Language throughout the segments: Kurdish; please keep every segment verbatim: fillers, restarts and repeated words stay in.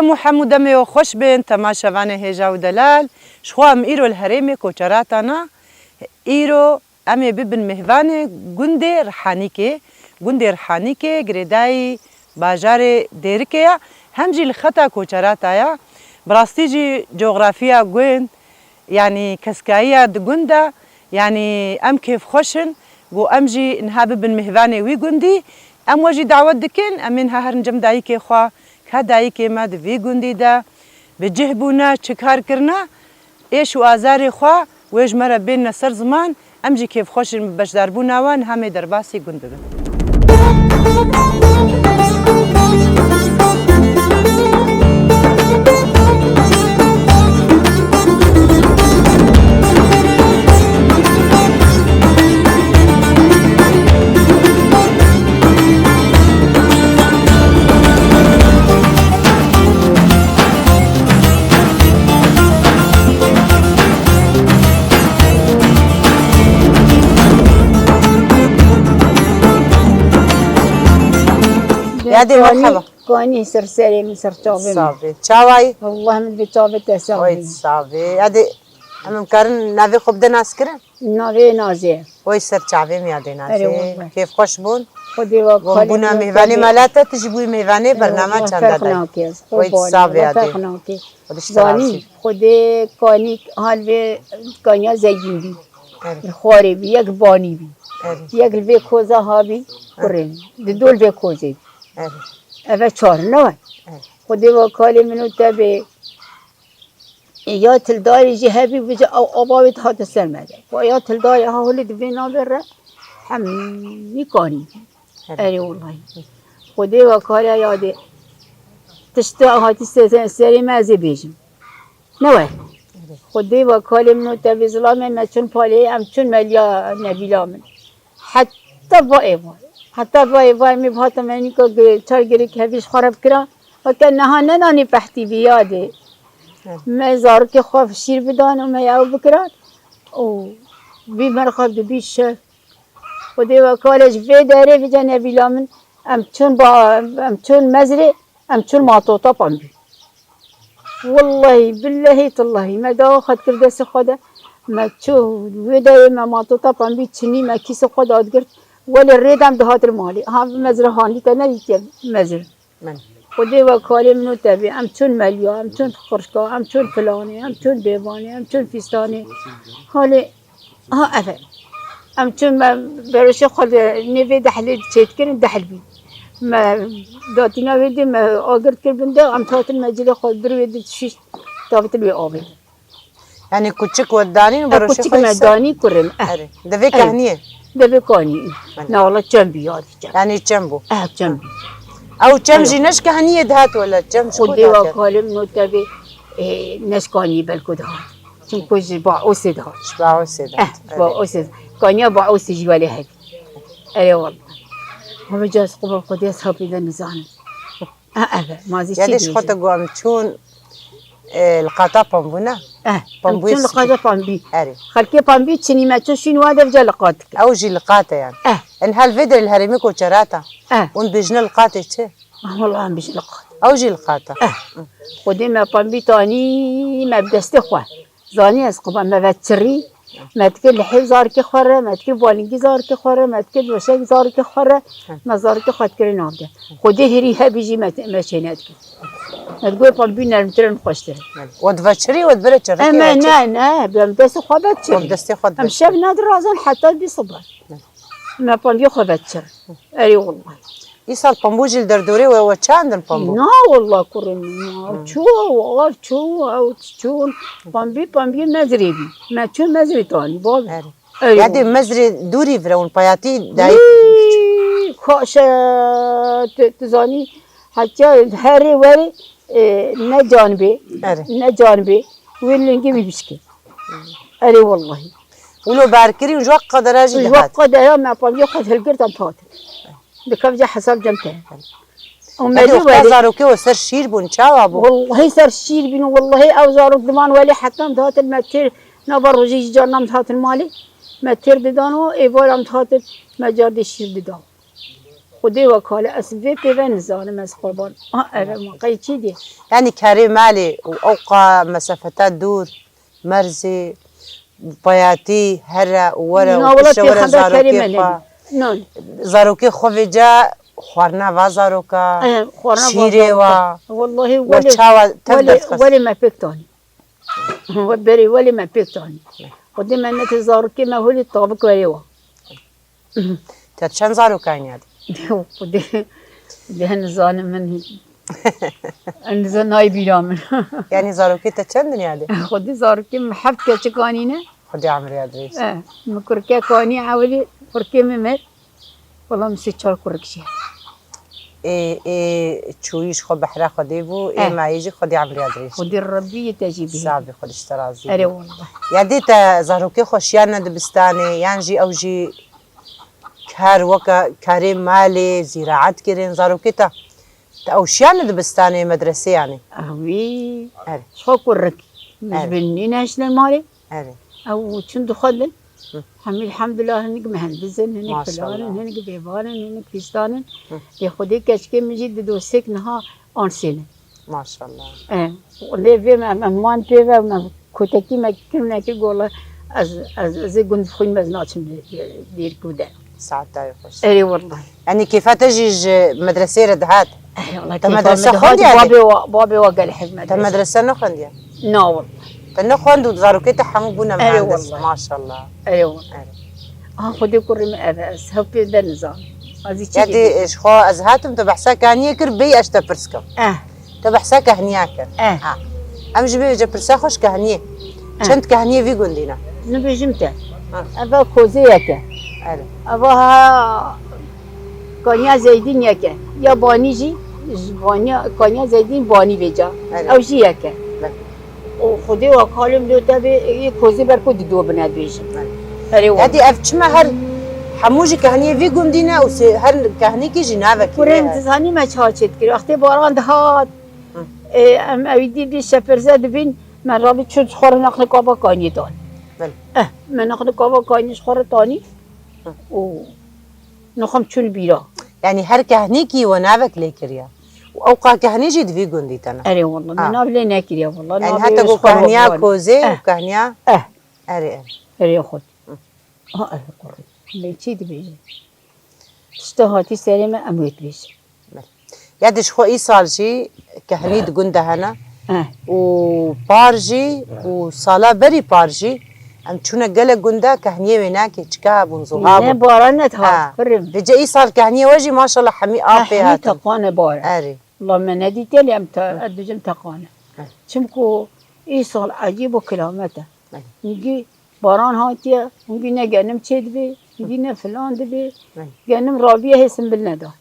Hemû hemû demê we xweş bên, temaşevanê hêja û delal. Ji xwe em îro li herêmê Koçerata ne. Îro em ê bibin mêvanê gundê Rihanîkê. Gundê Rihanîkê girêdayî bajarê Dêrikê ye. Hem jî li xeta Koçerata ye. Bi rastî jî coxrafiya gund, yanî keskayiya di gund de, yanî em kêfxweş in ku em jî niha bibin mêvanê wî gundî. Em we jî dawet dikin, em ê niha herin cem dayikê xwe. Ka dayikê me di vî gundî de bi cih bûne, çi kar kirine, êş û azarê xwe wê ji me re bênine ser ziman, em jî kêfxweş in bi beşdarbûna we niha em ê derbasî gund bibin. Yadê, merhaba. Kanî ser serê min, ser çavê min. Savê. Çawayî? Allah min vê çavê te savê. Oy, savê. Yadê, em karin navê xwe bide nas kirin? Navê Nazê. Oy, ser çavê min yadê Nazê. Erê, wallah. Kêfxweş bûn. Xwedê we bûna mêvanê mala te, tu jî bûyî mêvanê bernama çanda dayî. Oy, savê yadê. Zanî, Xwedê kanî, hal vê kaniya zengîn bî. Erê. Li xwarê bî, yek li banî bî. Erê. Yek li vê koza ha bî, kurê bî. Di dol vê kozê bî. Erê. Eve çar ne we. Erê. Xwedê we kalê min û te bê. E, ya tildarê jî hebî bije ew ava wê dihate ser me de. Xwe ya tildarê ha holê di vê navê re hemî kanî. Erê. Erê wellahî. Xwedê we kare yadê. Tişta hatî se-, se-, serê me ez ê bêjim. Ne we. Erê. Xwedê we kalê min û tevî zilamê me çûn palê, em çûn meliya Nebîla min. Heta va êva. Heta va êva em ê bihata me nîka gi-, çar girêk hevî ji xwe re bikira. Weke niha nenanî pehtî bî yadê. Erê. Me zarokê xwe şîr bidan û me ew bikiran. Û bî merxab dibî şev. Xwedê we kale ji vê derê vêca Nebîla min. Em çûn ba-, em çûn mezrê, em çûn matota pembî. Wellahî, billehî, tillahî, me dawa xwe dikir destê xwe de. Me çû wê derê me matota pembî çinî me kîsê xwe de digirt. Welê rê de em dihatin malê. Ha, mezra hanî te nedîtiye mezir. Min. Xwedê we kalê min û te bê. Em çûn meliya, em çûn xirşka, em çûn filanê, em çûn bêvanê, em çûn fîstanê. Halê, ha, ev e. Em çûn me beroşê xwe li nêvê dehlê çêdikirin, dehl bî. Me datîna wê dê me agirt kir bin de, em hatin me cilê xwe bir wê dê şîş tavitin wê avê. Yanî kuçik we danîn û E, beroşê kuçik xwe me ser. Danî kurim. Eh. Erê. Devê Erê. Kehniyê. Devê kanî. Erê. Na wala çem bî ya dî çem. Yanî çem bû. Eh, çem bî. Ew çem Erê. Jî neşkehniyê dihat wala çem ji ku Xwedê wa dihat? Kalim no tevê, e, neşkanî belku dihat. Çimku ji Baosê dihat. Ji Baosê dihat. Eh, Erê. Baosê. Kaniya Baosê jî welê hek. Erê wala. Hemî cas qubal Xwedê sapî de nizanim. A, eve, ma zî Ya çi dê ji xwe dibêjim? Te got em çûn, e, li qata pambû ne? Eh, em Pambûyê çûn li spî. Qata pambî. Erê. Xelkê pambî çinî me çû şîn wa devce li qat dike. Ew jî li qate yan. Eh. En hal vê derê li herêmê koçerata. Eh. Hûn dibêjine li qatê çi? Ah, wala em bêjin li qat. Ew jî li qata. Eh. Xwedê me pambî tanî me bi destê xwe. Zanî ez quba me ve çirî, me dikir li hêv zarikê xwe re, me dikir balingî zarikê xwe re, me dikir doşek zarikê xwe re, me zarikê xwe dikir navde. Xwedê hêrî hebî jî me, me çê nedikir. Me digot pambî nermtir in xweştir. We dive çirî, we dibire çirikê Em ve çi? Ne, ne, em destê xwe ve çirî. Em destê xwe dibe Em şev çirî. Nedirazin heta bî sibe. Me pambî xwe ve çir. Erê wellahî. Îsal pambû jî li derdorê we, we çandin pambû? Na wallah kurê min, ya. Hı. Çû, ev çû, ew çûn. Pambî, pambî mezrê bî. Me çû mezrê tanî, bavê. Erê. Erê. Yadê mezrê dûrî vire hûn payatî dayî. Wî, kaşe, tu, tu zanî, hetiya herê werê, e, ne can bê, Erê. Ne can bê, wê lingê wî bişkê. Erê wellahî. Wilo berkirî û ji wek qedera jî Ji dihat. Wek qedera me pambî xwe hilgirt em hatin. Dikevce hesab cem te. Û me Hadi dî wexta welê. Zarokê we ser şîr bûn, çawa bû? Wellahî ser şîr bîn, wellahî ew zarok diman welê heta em dihatin me têr nava rojê jî carna em dihatin malê. Me têr didan û êvar em dihatin me cardê şîr didan. Xwedê wek hale ez vê pê ve nizanim ez qurban. Ah, eve ma qey çi dê? Yanî kerê malê û ewqa mesafeta dûr, merzê, payatî, here û were û Na, wela piştre were pêxember kerê zarokê me xwe. Nebî. Na. Zarokê xwe vêca xwarina va zaroka, Eh, xwarina va şîrê zaroka. Wa. Wallahî We welê, çawa tev welê, derxist? Welê me pêk tanî. We berê welê me pêk tanî. Xwedê me neke zarokê me holê tabik werê wa. Te çend zarokan ya? Xwedê, de nizanim min. Niza nayê bîra min. Yanî zarokê te çend dinya de? Xwedê zarokê min heft keçik anîne. Xwedê emriya dirêj. Eh, min kurkek anî ewilî kurkê min mir. Wela min sê çar kurik jî. Ê, ê çûyî ji xwe behra Xwedê bû, ê Eh. mayî jî Xwedê emriya dirêj. Xwedê Rebbî yê te jî bihêle. Sabî, Xwedê ji te razî be. Erê wela. Ya dê te zarokê xwe şiyane dibistanê, yan jî ew jî kar weke karê malê, zîraet kirin, zarokê te, te ew şiyane dibistanê medresê yanî? Ah, wî. Erê. Ji xwe kurik. Min ji Erê. bin nîne hiştin malê. Erê. Ew çin dixwedin. Hı. Hemî elhamdulillah hinek muhendis in, hinek Maşallah. filan in, hinek bêvar in, hinek fîstan in. Hı. Lê Xwedê keçikê min jî di dosek niha ansêne. Maşallah. E, lê vê me, me man pê ve me kotekî me kir nekir gola ez, ez, ez ê gund xwîn me ez naçim dêr ku de. Saet dayê xweş. Erê wellahî. Yanî kêfa te jî ji medresê re dihat? Erê wellahî Te kêfa medrese me dihat, xwendiye? Babê wa, babê wa gelek hez Te medrese. medrese nexwendiye? Na wellahî. Te nexwend û zarokê te hemû bûne Erê muhendis. wellahî. Maşallah. Erê wellahî. Erê. Ah, Xwedê kurê min ev e, ez hew pê de nizam. Ez ê çi Ya dê dê, ji xwe ez hatim, tu behsa kehniyê kir, bêyî ez te pirs kim. Eh. Tu behsa kehniya kir. Eh. Ha. Em ji vê vêce pirsa xwe ji kehniyê. Eh. Çend kehniyê vî gundî ne? Nibêjim te. Ha. Eva kozê yek e. Erê. Eva ha Kanya Zeydîn yek e. Ya Banî jî, ji Kanya, Kanya Zeydîn Banî vêca. Erê. Ew jî yek e. Belê. Û Xwedê wa kalim lê te bê, ê kozê ber ku di do bine dibêjin. Belê. Erê Ya wellahî. dê ev çima her hemû jî kehniyê vî gundî ne û sê, her kehnîkî jî navekî Kurê wê min heye. dizanî me çawa çêdikir. Wextê baran dihat, Hı. ê, em ewî dî bî şepirze dibîn, me rabî çû ji xwe re nexnik ava kaniyê dan. Belê. Eh, me nexnik ava kaniyê ji xwe re tanî Hı. û nixwem çûn bîra. Yanî her kehnîkî we navek lê kiriya. Û ewqa kehnî jî di vî gundî te ne? Erê wellahî, Ha. me nav lê nekiriya wellahî. Yanî Navê heta ji ku xwe re kehniya wabû. kozê û Eh, kehniya eh. Erê, erê. Erê xwe. Hı. Ha, erê kurê. Lê çi dibêjin? Tişta hatî serê me em wê dibêjin. Belê. Ya dê ji xwe îsal jî kehnî di gund de hene Eh. û par jî û sala berî par jî em çûne gelek gund de kehniyê wê nake çika hebûn, zuha bûn. Ne, baran nedihat, Ha. kurê min. Vêce îsal kehniyê we jî maşallah hemî av Eh, pê hemî hatin. teqane bar e. Erê. Wela me nedîtiye lê em te-, ez dibêjim teqane. Eh. Çimku îsal ecîb û kilamet e. Eh. Hingî baran hatiye, hingî ne genim çêdibê, hingî ne filan dibê. Eh. Genim rabiye hê simbil neda.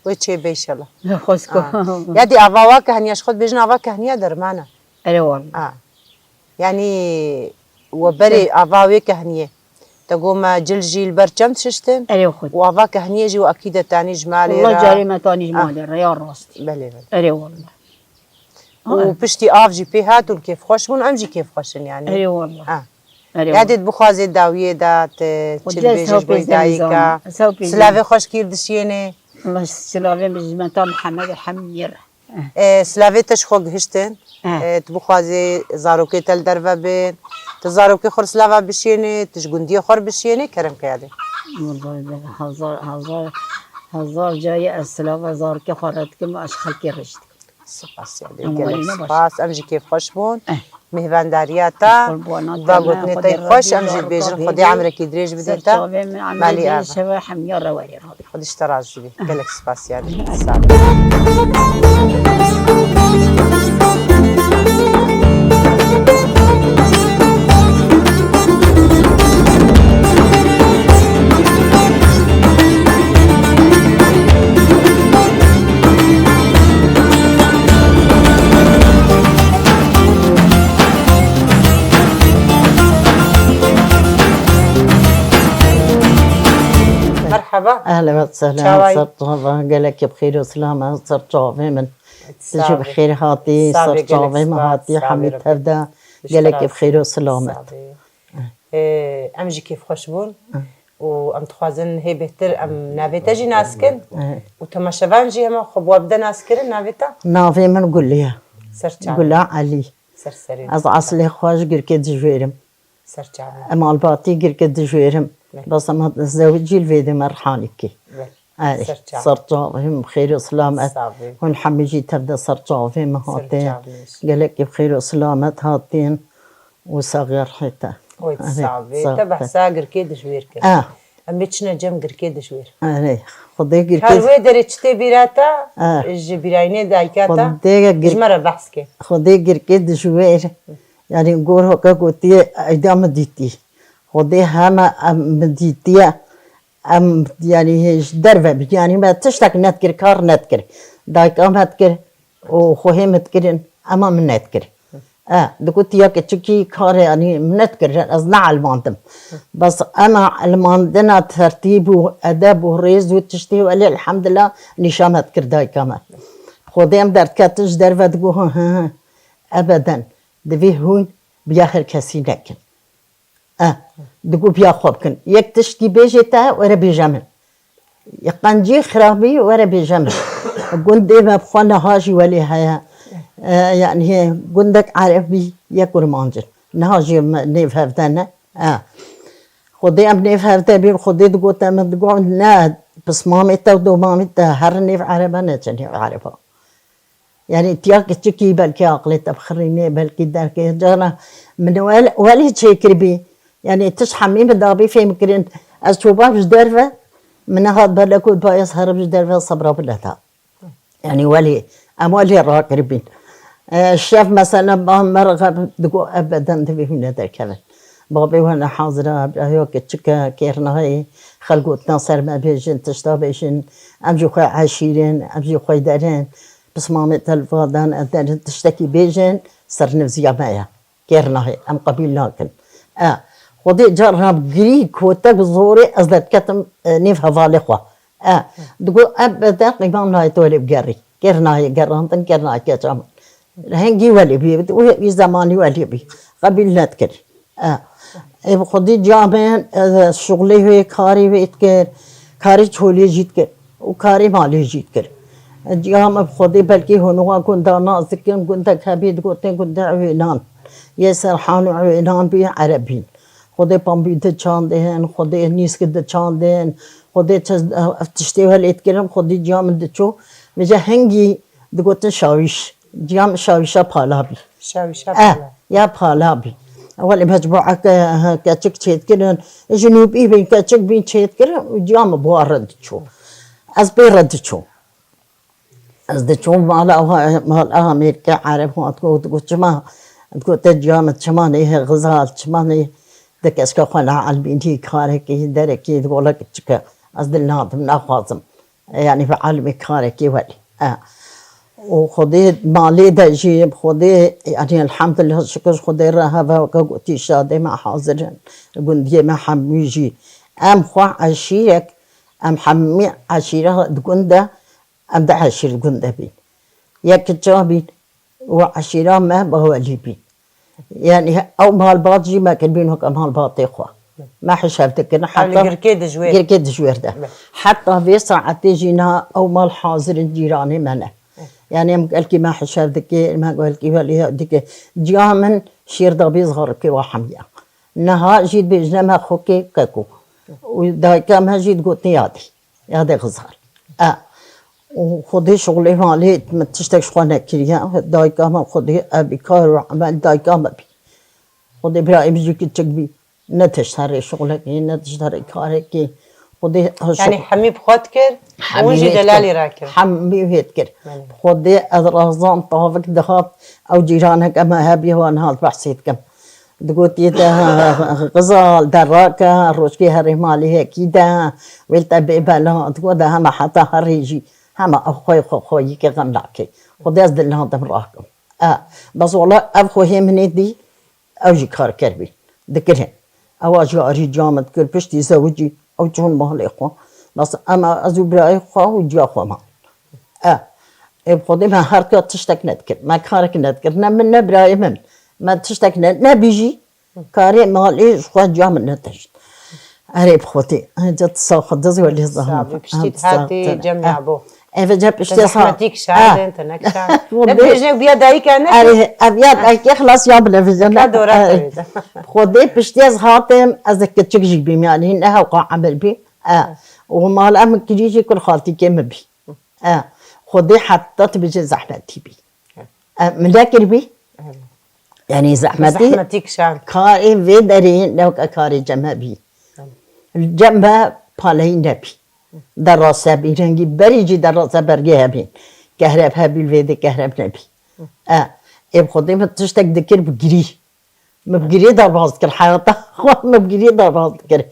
Wê çê be înşallah. Xwezko. Ah. Ya dê ava wa kehniya ji xwe dibêjin ava kehniya derman e. Erê wellahî. Ah. Yanî we berê ava wê kehniyê. Te got me cil jî li ber çem dişiştin. Erê xwe. Û ava kehniyê jî we ekîd e tanî ji malê Wellahî re. carê me tanî ji Ah. malê re ya rastî. Belê, belê. Erê wellahî. Û Ah. piştî av jî pê hat û li kêfxweş bûn, em jî kêfxweş in yanî. Erê wellahî. Ah. Erê Ya wellahî. dê dibixwazê dawiyê de, te Xwedê çi ez dibêjî hew ji bo pêz de dayika. nizam. Ez hew pêz Silavê de- xweş kîr dişiyênê. Allah silavê min ji me ta Mihemed Hemiyê re. Eh. E, silavê te ji xwe gihiştin. Eh. E, tu bixwazê zarokê te li derve bin. Tu zarokê xwe re silava bişiyênê, tu ji gundiyê xwe re bişiyênê, kerem ke ya dê. Wellahî de hezar, hezar, hezar carî ez silava zarokê xwe re dikim, ez ji xelkê re jî dikim. Spas ya dê, Em gelek welî ne baş. spas. Em jî kêfxweş bûn. Eh. Mêvandariya te, Qurbana te me, vagotinê te Xwedê xweş, razî em jî zarokê dibêjin, Xwedê bêjî. emrekî dirêj bidê Ser te. çavê min, Malî emrê ava. şeve hemiya re werê rabî. Xwedê ji te razî bî. Gelek spas ya dê. Sağ ol. Merhaba. Ehlen ve sehlen. Çawayî? Ser çava, gelekî bi xêr û silamet, ser çavê min. Tu jî bi xêr hatî, Sağ ol. ser çavê min hatî, hemî tev de. Gelekî bi xêr û silamet. Sağ ol. Ee, em jî kêfxweş bûn. Hı. û em dixwazin hê bêhtir em navê te jî nas kin. Ê. Û temaşevan jî hema xwe bi we bide nas kirin navê te. Navê min Gul e. Ser çavê. Gula Elî. Ser serê. Ez eslê xwe ji Girkê dijwêrim. Ser çavê. Em malbatî Girkê dijwêrim. Belê. Bes em hat zewicî li vê dê me Rihanîkê. Belê. Erê, Ser çavê. Ser çavê, him xêr û selamet. Savê. Hûn hemî jî tev de ser çavê me Ser hatin. Çavê. Gelekî bi xêr û selamet hatin û saxiyê rihê te. Oy, Erê, savê. Te behsa Girkê dijwêr kir. Ah. Em bê çine cem Girkê dijwêr. Erê, Xwedê Girkê Her wê derê çi tê bîra te, Ah. ji bîrayînê dayika te, Xwedê Gir- ji me re behs ke. Xwedê Girkê dijwêr. Yani gor hoka gotiye eyda min dîtî. Xwedê hema em min dîtiye. Em, yanî, ji derve bî, yanî, me tiştek nedikir, kar nedikir. Dayika me dikir û xwehê me dikirin, ema min nedikir. E, digot, ya keçikî karê, yanî, min nedikir, ez neelimandim. Bes ema elimandina tertîb û edeb û rêz û tiştê welê, elhamdulillah, nîşa me dikir dayika me. Xwedê em derdiketin ji derve digot, hi, hi, hi, ebeden, divê hûn biya her kesî nekin. Eh, digot biya xwe bikin. Yek tiştkî bêjê te, were bêje min. Yek qencî xirabî, were bêje min. Gundê me bi xwe niha jî welê heye. Eh, yanî gundek erebî ye kurmancin. Niha jî me nêv hevde ne. Eh. Xwedê em nêv hevde bin, Xwedê digote min, digot ne, pismamê te û domamê te her nêv erebe neçe nêv ereba. Yani tiya kiçikî belkî aqlê te bixirînê, belkî derkê. Cara min wel-, welî çêkiribî. Yani tişt hemî min dabî fêm kirin. Ez çûbam ji derve, min nehat bele ku ba ez herim ji derve sebra bile da. Yani welî, em welî rakiribîn. E, şev mesela ba me re digo ebeden divê hûn ne derkevin. Babê we ne hazir e, biraya kiçik e, kêr nayê, xelgotina ser me bêjin, tişta bêjin, em jî xwe eşîrin, em jî xwe derin, pismamê te li va dan, em derin tiştekî bêjin, sernivziya me ye. Kêr nayê, em qebîl nakin. E, Xwedê carna bi girî, kotek, zorê ez derketim, e, nêv hevalê xwe. E, digo, ebeden qîmam nayê tu welê bigerî. Kêr nayê gerandin, kêr nayê keça min. Hingî welê bî, wê, wî zemanî welê bî. Qebîl nedikir. E, ê bi xwedî ciya min, e, şuxulê wê, karê wê dikir, karê çolê jî dikir û karê malê jî dikir. E, ciya min bi xwedî belkî hûn wan gunda nas dikin, gundek hebî digotin gundê Ewênan. Yê Serhan û Ewênan bî, Ereb bîn. Xwedê pambî diçandin, Xwedê nîsk diçandin, Xwedê çi, ev tiştê welê dikirin, Xwedê ciya min diçû. Vêca hingî digotin şawîş. Ciya min şawîşa pala bî. Şawîşa Eh, pala. Ya pala bî. Welê mecbueke, he, keçik çêdikirin. Ji nûbî bîn, keçik bîn çêdikirin û ciya min bi wan re diçû. Ez pê re diçûm. Ez diçûm mala wa, mala Amerîka Ereb wan digot, digot, çima? Digot, te ciya min çima nê, he, Xizal, çima nê? De keşka xwe neelbînî karekî, derekî, digot, wele kiçik e. Ez dil nadim, naxwazim. Yani bi elimê karekî welî. E. Û Xwedê malê de jî, Xwedê, yani elhamdulillah, şikir Xwedê re heve weke gotî şadê me hazir in. Gundiyê me hemû jî. Em xwe eşîrek, em hemî eşîra di gund de, em di eşîr di gund de bîn. Yek çav bîn, û eşîra me Bawelî bîn. Yani ew malbat jî me kiribîn weke malbatê xwe. Me hişev dikirin. Ew li heta Girkê dijwêr. Girkê dijwêr de. Be. Heta vê saetê jî niha ew mal hazir in cîranê me ne. Yani em gelkî me hişev dike, me gelkî welî dike. Ciya min şêr dabî zarokê wa hemiya. Niha jî dibêjine me xokê keko. Û dayika me jî digotin yadê. Yadê Xizar. E. Û Xwedê şixulê malê min tiştek ji xwe nekiriye. Dayika me Xwedê ev bî kar û emel dayika me bî. Xwedê birayê min jî kiçik bî. Ne tişt herê şixulekê, ne tişt herê karekê. Xwedê Yani hemî bi xwe dikir, Hemî hûn jî wê delalî dikir. Rakir. Hemî wê dikir. Belê. Xwedê ez razan tavik dihat, ew cîraneke me hebiye wan hat behsê dikim. Digotî te Xizal derake, rojkê herê malê yekî de, wê te bê bela, digot de hema heta herê jî, hema ew xwe xwe xwe yekê xem nake. Xwedê ez dil nadim rakim. E, bes wala ev xwehê min ê dî, ew jî karker bî. Dikirin. Ewa jî arî ciya min dikir, piştî zewicî, ew çûn malê xwe. Bes em, ez û birayê xwe û ciya xwe man. E, ê bi Xwedê me her ka tiştek nedikir. Me karek nedikir. Ne min ne birayê min. Me tiştek ne, nebî jî karê malê ji xwe ciya min netişt. Erê bi Xwedê. Ca tu sax, Xwedê welî zahmet. Sabî, piştî tu hatî cem yabo. Eve ca piştî sax. Zehmetî kişandin, te nekişand. Ne bêjnek biya dayîka ne? Erê, ev ya dayîkê xilas ya bile vêjene. Ka dora tevê de. Xwedê piştî ez hatim, ez ê kiçik jî bîm, yanî ne hewqa emir bî. E, û mala min kirî jî kul xaltîkê min bî. E, Xwedê heta tu bêjî zehmetî bî. E, min nekiribî. Yanî zehmetî. Zehmetî kişand. Karê vê derê ne weke karê cem hebî. Cem be paleyî nebî. Derase bî, rengî berî jî derase bergê hebîn. Kehreb hebî, vê dê kehreb nebî. E, ê bi Xwedê min tiştek dikir bi girî. Min bi girê derbas dikir heyata xwe, min bi girê derbas dikir.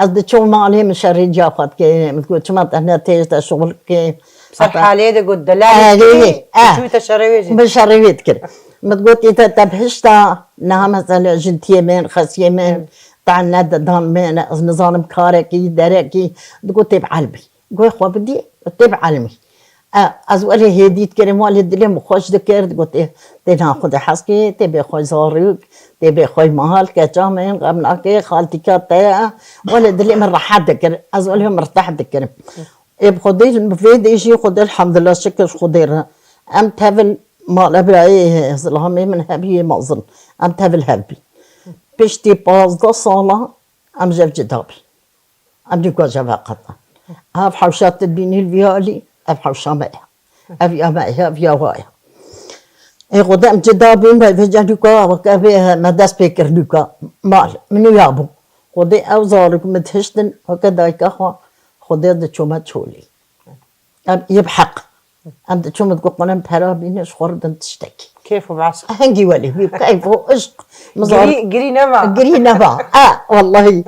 Ez diçûm malê, min şerê ciya xwe dikir. Min digot, çima te ne têj de şixul bikê? Ser halê de got, delalê dikirî, eh, çû te şerê wê jî. Min şerê wê dikir. Min digot, îte te bihişta, niha mesele jintiyê min, xesiyê min, te ne didan min, ez nizanim karekî, derekî. Digot, tê bi elbî. Guhê xwe bidî, tê bi elmî. E, ez welê hêdî dikirim, welê dilê min xweş dikir, digot, tê, tê niha Xwedê hez kê, tê bê xwe zarok, tê bê xwe mal, keça min, xem nake, xaltîka te ye. Welê dilê min rehet dikir, ez welê mirteh dikirim. Ê bi Xwedê, vê dê jî Xwedê elhamdulillah, şikir Xwedê re. Em tevil mala birayê zilamê min hebî yê mezin. Em tevil hev bî. Piştî pazdeh sala em ji ev cida bî. Em nîka ji ve qetan. Ev hewşa tu dibînî li vî alî, ev hewşa me ye. Ev ya me ye, ev ya wa ye. Ê Xwedê em cida bûn, me vêca nîka weke vê me dest pê kir nîka mal. Min û ya bû. Xwedê ew zarok min dihiştin, weke dayika xwe, Xwedê diçûme çolî. Em yê bi heq. Em diçûn min digot, qulem pera bîne, ji xwe re din tiştekî. Kêf û meşq. Hingî welê, wî keyf û işq. Min zar- Girî, girî neva. Girî neva. E, wellahî.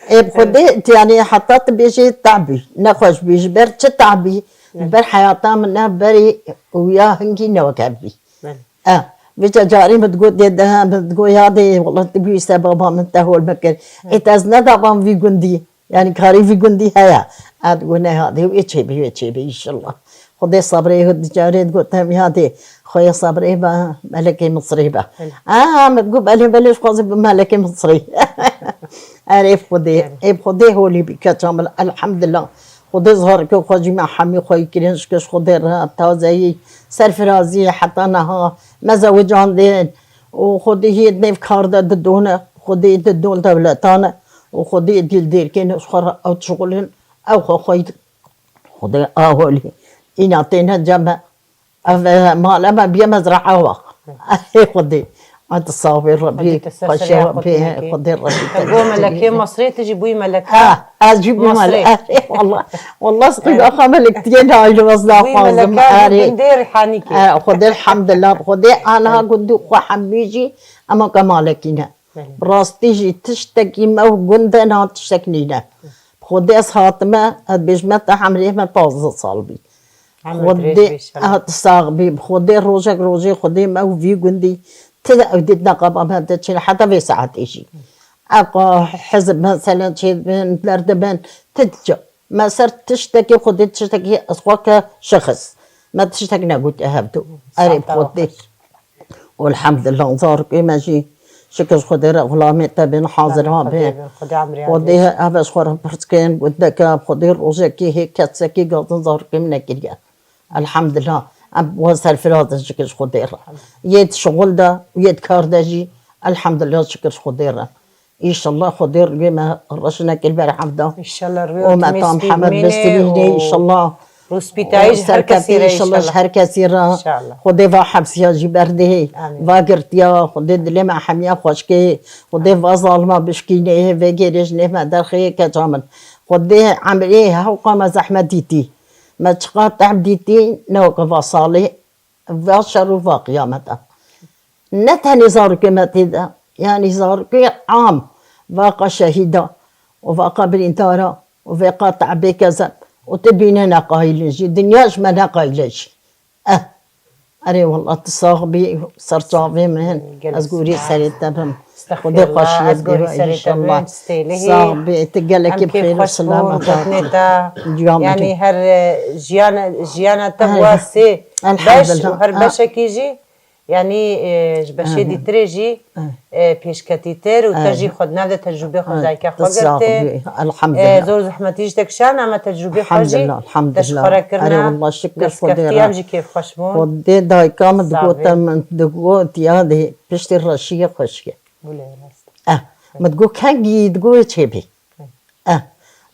Ê bi Xwedê, yanî heta tu bêjê tabî. Nexweş bî, ji ber çi tabî? Ji ber heyata min ne berî û ya hingî ne wek ev bî. Belê. E, vêca carî min digot, dê de, min digot, ya dê, wellahî tu bûyî sebaba min te hol mekir. Ê, te ez nedavam vî gundî. Yanî karê vî gundî heye. Ad gune ha dê wê çêbî, wê çêbî înşallah. Xwedê sabrê hû dicarê digot, em ya dê. Xwedê sabrê be, melekê Misrê be. Aa, min digot, belê, belê, ji xwazê bi melekê Misrê. Erê Xwedê, ê Xwedê holî bî keça min, elhamdulillah. Xwedê zarokê xwe jî me hemî xweyî kirin, şikir Xwedê re, tazeyî, serfirazî, heta niha me zewicandin. Û Xwedê yê nêv kar de didone, Xwedê didon dewletane. Û Xwedê dîl dêrkên ji xwe re ew dişixulin, ew xwe xweyî Xwedê a holî. Îna têne cem me. Ev, e, male me biye mezra awa. Ey Xwedê. Ma tu sax bî, Rebî xweşiya we bê, Xwedê Rebî te. Go melekê Mesrê, tu jî bûyî melek. Ah, ez jî bûyî melek. Ey wallah. Wallah siqî axa melek tiye ne ayrı vazda xwazim. Bûyî meleka gundê Rîhanîkê. Xwedê elhamdulillah. Xwedê aniha gundî xwe hemî jî ema ke malekî ne. Belê. Bi rastî jî tiştekî me û gund de niha tiştek nîne. Bi Xwedê ez hatime, ez dibêjime te emrê me pazdeh sal bî. Emir dirêj bî inşallah. Xwedê, ha, tu sax bî. Bi Xwedê rojek rojê Xwedê me û vî gundî ti de ew dît neqaba me de çin heta vê saetê jî. Ev qa hizb meselen çêdibin, derdibin, ti diçe. Me ser tiştekî Xwedê tiştekî ez xwe ke şexis. Me tiştek negotiye hevdu. Erê bi Xwedê. Saeta xweş. Elhamdulillah, zarokê me jî şikir Xwedê re xulamê te bên, hazir ha bê. Xwedê emrê Xwedê ev ji xwe re pirs kin, gundeke Xwedê rojekî hê kesekî gazin zarokê min nekiriye. Elhamdulillah, em wa serfiraz in şikir ji Xwedê re. Yê di şixul de, yê di kar de jî, elhamdulillah, şikir ji Xwedê re. Înşallah Xwedê rûyê me reş nekir ber hevda. Înşallah rûyê û me tam hemed bistînê înşallah. Rûspîtayî ji her kesî re înşallah. Ji her kesî re. Înşallah. Xwedê va hepsiya jî berdê. Amîn. Va girtiya, Xwedê dilê me hemiya xweşkê. Xwedê va zalima bişkînê, vê gêrê ji nêv me derxê keça min. Xwedê emrê hewqa me zehmet dîtî. Me çiqas tehb dîtî, ne weke va salê. Va şer û va qiyameta. Ne tenê zarokê me tê de, yanî zarokê am, vaqa şehîda û vaqa birîndara û vaqa te'bê kezeb û tu bîne neqayîlin jî, dinya ji me neqayîle jî. Eh, erê wallah tu sax bî, serçavê min, ez gorî serê te bim. Xwedê xweşiyê bide înşallah. Sax bî, tu gelekî bi xêr û selamet hatî. Yanî her, e, jiyana, jiyana te bi wa sê beş û her beşekî jî Yanî, e, ji beşê Aha. dîtirê jî, Ah. e, pêşketîtir û te Ah. jî xwe di nav de tecrûbê xwe ji Ah, dayika xwe tu sax girtê. bî. E, Elhamdulillah. zor zehmetî jî te kişand, ama tecrûbê xwe jî Elhamdulillah, te ji elhamdulillah. xwe re kirine. Erê, wallah, şikir Xwedê Destkeftî re. em jî kêfxweş bûn. Xwedê dayika min Sax digot, bî. em digot, ya dê piştî reşiyê xweşiyê. Wile rast. Eh, min digot, kengî digot çêbî. Eh,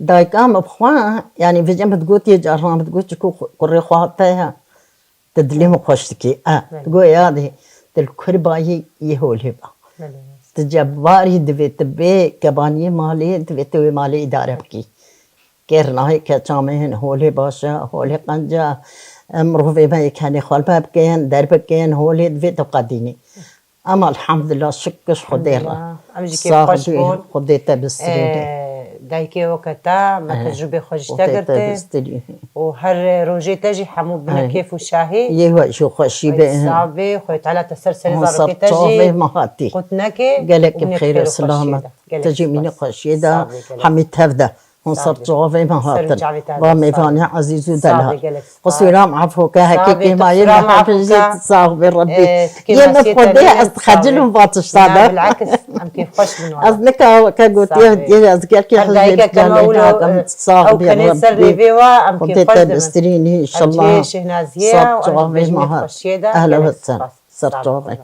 dayika min bi xwe, yanî vêca min digot yê caran min digot, çiku xwe-, kurê xwe hate ya. Te dilê min xweş dikî. Eh, Belê. digot ya dê, tu li kurbayî yê holê ba. Belê, rast. Tu cebbarî divê tu bê kebaniyê malê, divê tu wê malê îdare bikî. Kêr nahê keça min, holê baş e, holê qenc e. Em mirovê me yê kenê xwe li me bikin, derbikin, holê divê tu qedînî. Ama elhamdulillah, şikir Xwedê re. Elhamdulillah. Em jî Sax kêfxweş bî, bûn. Xwedê te bistirîne. Ee, dayikê weke te, me Ee, tecrûbê xwe jî te Xwedê te girtin. bistirîne. Û her rojê te jî hemû bine Ee. kêf û şahî. Yê we jî xweşî Ay, be. sax bê, Xwedê Teala te ser serê Hon ser zarokê te çavê jî me hatî. qut neke Gelek û bi binê xêr xêr û û selamet. xweşiyê de. Gelek Te jî mînî spas. xweşiyê de. Sax bê, gelek Hemî tev de. Hon Ser ser bi çavê me Ser hatin. çavê te Ba de, sağ ol. mêvanê ezîz û Sağ delal. ol, gelek spas. Qusûra me efû ke Sağ ol, hekî kêmayê tu qusûra me me efû efû ke. jî sax bê Rebî. Ee, tu Yê kêmasiyê min te Xwedê bê, ez sağ ol. dixecilûm va tişta Na, de. bilakis, em kêfxweş bin Ez wala. nika ke gotiye Sağ ol. diyê ez gelkê Her hizmê dayike ke me biyanê wilo, nakim, e, sağ ew bê kenê ser Rebî. rêvê wa, em Xwedê kêfxweş te dibin. bistirînî, Em inşallah. cihê şehnaziyê Sağ û em çavê jî me bejnê hat. xweşiyê de Ehla gelek ve sen. spas. Sağ ol, Sağ ol. çavê.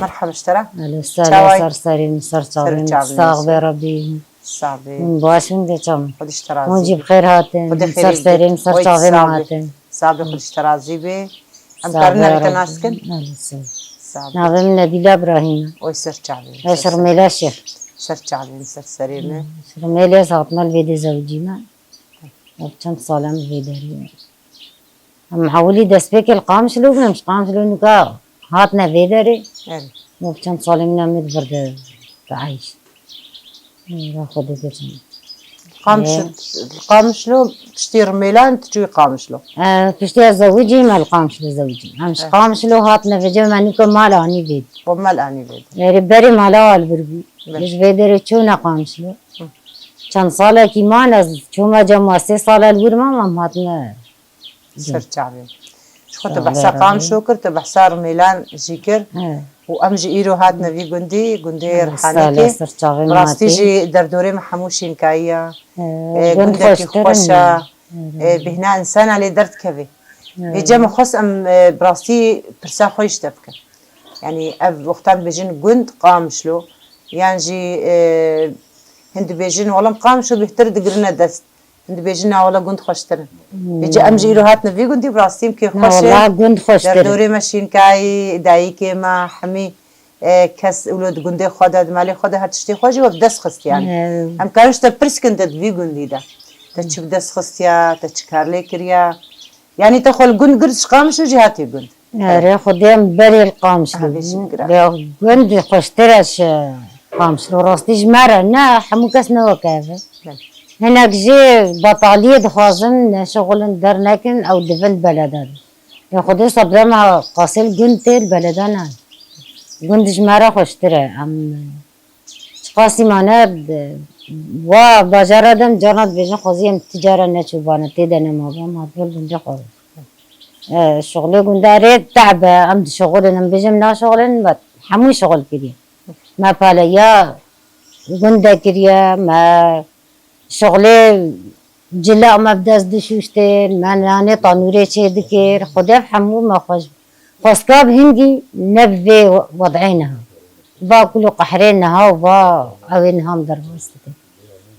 Merhaba ji te re. Alo, Çawa yî? Ser serê min, ser çavê min. Sax be Rebî. Sax bî. Hûn baş in, dê çawa? Xwedî ji te razî Hûn jî bi xêr hatin. Xwedê xêrî Ser serê min, ser çavê min hatin. Sax bî, Xwedî ji te razî bî. Em Sax karin be erê te Rebî. nas kin? Sax bî. Navê min Nebîla Birahîm e. Oy ser çavê min. Ez ji Rûmêla Şêx. Ser çavê min, ser serê min. Ji Rûmêlê ez hatime li vê dê zewicîme. Ev çend sal em li vê derê. Em ewilî destpêkê li Qamişlo bûn, em ji Qamişlo nûka hatine vê derê. Evet. Û çend salê min em ê di vir de dieyş. Ra Xwedê bêjin. Qamiş-, Ê. Qamişlo, piştî Rûmêlan tu çûyî Qamişlo? E, piştî ez zewicîm, ez li Qamişlo zewicîm. Em ji Evet. Qamişlo hatine vêca me nûka mal anî vê. Bo mal anî vê. Erê berê mala wa li vir bû. Evet. Ji vê derê çûne Qamişlo. Hı. Çend salekî man ez çûme cem wa sê sala li wir mam, em hatine Ser çavê. Ji xwe tu Çavê behsa re. Qamişlo kir, tu behsa Rûmêlan jî kir. He. Û em jî îro hatine vî gundî, gundê He, Rihanekê. Sala ser çavê Bi rastî matê. jî derdorê me hemû şînkayî ye. He, E, gund gundekî xweştir xweş in. e. He. E, bêhna însana lê derdikeve. He. Vêca min xwest em, e, bi rastî pirsa xwe jî te bikin. Yanî ev wextan dibêjin gund Qamişlo. Yan jî, e, hin dibêjin, wela em Qamişlo bêhtir digirine dest. Hûn dibêjin, na wela gund xweştir in. Hmm. Vêca em jî îro hatine vî gundî, bi rastî em kê Na xweş e. wela gund xweştir in. Derdorê me şînkayî, dayikê me, hemî, e, kes wilo di gundê xwe de, di malê xwe de her tiştê xwe jî we bi dest xistiye yanî. Ee. Em karin ji te pirs kin te di vî gundî de. Te çi bi dest xistiye, te çi kar lê kiriye? Yanî te xwe li gund girt ji Qamişlo jî hatî gund. Erê, Xwedê em berê li Qamişlo Aha, bû. vê jî bigire. Lê gund xweştir e ji Qamişlo. Rastî ji me re ne, hemû kes ne weke ev e. Belê. Hinek jî betaliyê dixwazin, neşixulin, dernekin, ew divin beleda de. Lê Xwedê sebra me qasê li gund tê, li beleda nayê. Gund ji me re xweştir e. Em Çiqasî mane, wa bajara de em carna dibêjin xwezî em ti cara neçûbane, tê de nemabe, em hatibûn gundê xwe. E, şixulê gundê rê tehbe, em dişixulin, em bêjin naşixulin, me hemû şixul kiriye. Me paleya gund de kiriye, me şixulê cila me bi dest dişûştin, me nanê tanûrê çê dikir, Xwedê ev hemû me xweş Xwestka bi hingî ne bi vê wed'ê niha. Va kul û qehrê niha û va ew ê niha em derbas dike.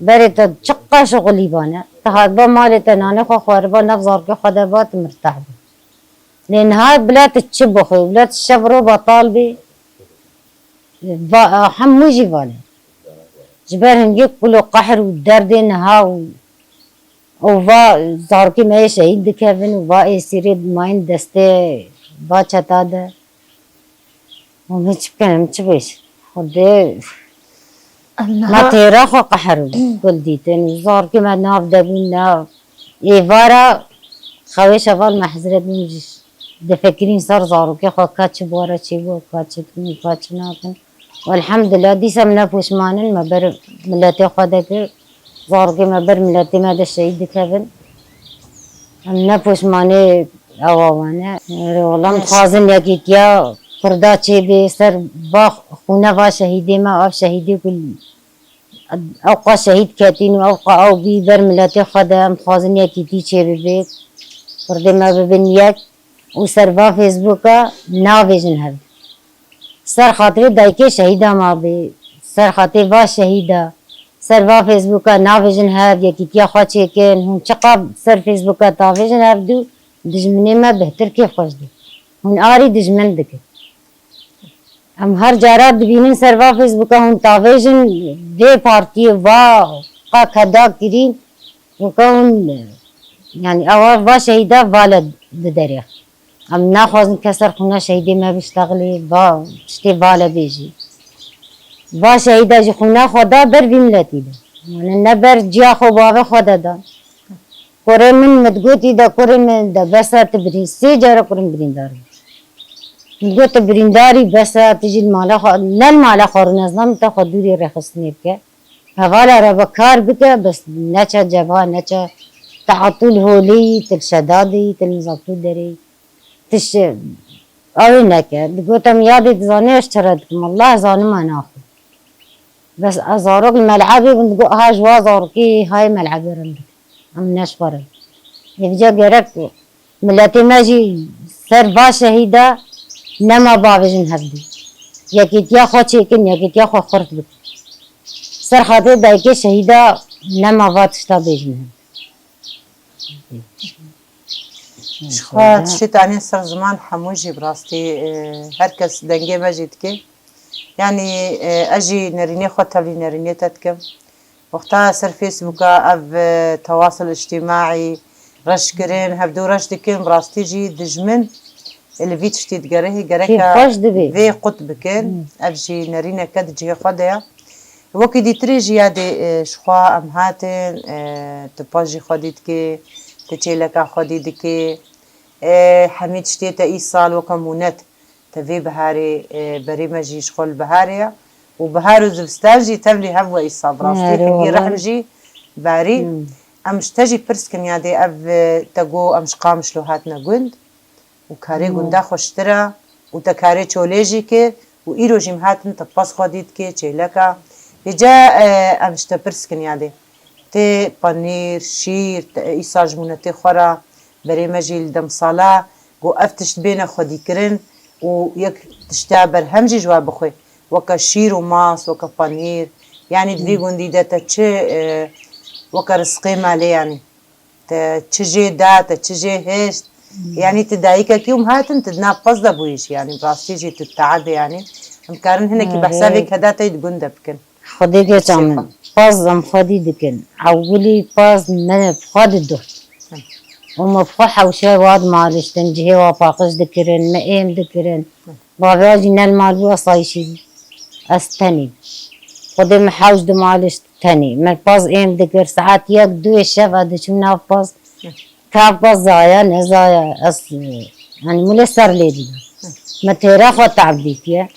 Berê te çiqa şixulî bane, te hatba malê te nanê xwe xwariba, nav zarokê xwe de ba, tu mirtah bû. Lê niha bila tu çi bixwî, bila tu şev ro betal bî, va, hemû jî vane. Ji ber hingê kul û qehr û derdê niha û Û va zarokê me yê şehîd dikevin û va êsîrê dimayîn destê va çeta de. Û min çi bikin, min çi bêjim? Xwedê Me têra xwe qeher û kul dîtin. Zarokê me nav de bûn, nav. Êvara xewê şeval me hezret bûn, ji difikirîn ser zarokê xwe, ka çi bora çêbû, ka çi dikin, ka çi nakin. Elhamdulillah, dîsa em ne poşman in, me ber miletê xwe de kir. Zarokê me ber miletê me de şehîd dikevin. Em ne poşmanê ewa wan e. Erê, wela em dixwazin yekîtiya Kurda çêbê ser va xûne va şehîdê me, ev şehîdê ku ew qa şehîd ketîn û ew qa ew bî ber miletê xwe de, em dixwazin yekîtî çêbibe. Kurdê me bibin yek û ser va Facebooka navêjin hev. Ser xatirê dayikê şehîda ma bê, ser xatirê va şehîda, ser va Facebooka navêjin hev, yekîtiya xwe çêkin. Hûn çiqa ser Facebooka tavêjin hev dû, dijminê me bêhtir kêfxweş dê. Hûn arî dijmin dikin. Em her cara dibînin ser va Facebooka hûn tavêjin vê partiyê va qa keda kirîn, weke hûn, yani, ewa va şehîda vale diderê. Em naxwazin kes ser xûna şehîdê me biştexilê, va tiştê vale bêjî. Va şehîda jî xûna xwe da ber vî miletî de. Yani ne ber ciya xwe bavê xwe de da. Kurê min, min digotî de, kurê min de bes e, tu birîn-, sê cara kurê min birîndar bû. Min got, tu birîndarî, bes e, tu jî li mala xwe, ne li mala xwe rûne, ez namin te xwe dûrî rêxistinê bike. Hevala re ve kar bike, bes neçe ceba, neçe teatûl holê yî, tu li Şedadê yî, tu li Mizaflû derê yî. Tişt, ew ê neke. Digot, em yadê dizanê ez çi re dikim. Wallah zanime naxwe. Bes ez zarok li melebê bûn, digot, ha ji wa zarokî hayê melebê re dikim. Em ne ji xwe re. Êvca gerek miletê me jî ser va şehîda nema bavêjin hevdû. Yekîtiya xwe çêkin, yekîtiya xwe xurt bikin. Ser xatirê dayikê şehîda nema va tişta bêjin hev. Ji xwe tiştê te anîn ser ziman hemû jî bi rastî, e, her kes dengê me jî dike. Yanî, e, ez jî nerînê xwe tevlî nerînê te dikim. Wexta ser Facebooka ev, e, tewasil îctîmaî reş kirin, hevdû reş dikin, bi rastî jî dijmin li vî tiştî digerihê gereka vê qut bikin. Hmm. Ev jî nerîneke di cihê xwe de ye. Wekî dîtirê jî yadê, e, ji xwe em hatin, e, tu paj jî xwedî dikê, tu çêleka xwedî dikê. E, hemî tiştê te îsal weke mûnet, te vê biharê, e, berê me jî ji xwe li biharê ye. Û bihar û zivistan jî tevlî hev we îsal bi rastî. Erê, tevlî wela. Rehm jî barî. Hmm. Em ji te jî pirs kin yadê ev, e, te got em ji Qamişlo hatine gund. Û karê gunda xweştir e û te karê çolê jî kir û îro jî em hatin te pez xwedî dikê çêleka. Hêca, e, em ji te pirs kin yadê. Tê panîr, şîr, te, îsal ji mûnetê xwe re, berê me jî li demsala got ev tişt bêne xwedîkirin û yek tişta berhem jî ji we bixwe. Weke şîr û mas, weke panîr. Yanî di vî gundî de te çi, e, weke rizqê malê yanî. Te çi jê da, te çi jê hişt? Hmm. Yanî tu dayikekî û em hatin tu di nav pez de bûyî jî, yanî bi rastî jî tu teebê, yanî em karin hinekî behsa vê keda te yî di gund de bikin. Xwedê geça min, pez em xwedî dikin. Ewilî pez me bi xwe dido. Hı. Û me bi xwe hewşe wa dimaliştin, cihê wa paqij dikirin, me êm dikirin. Hı. Bavê jî ne li mal bû, asayîşî bû. Ez tenê. Xwedê min hewş dimalişt tenê. Min pez êm dikir. Saet yek, duyê şev ez diçim nav pez. Ka pez zaya, ne zaya. Ez, e, yanî milê ser lê dî. Min têra xwe te'b dîtiye.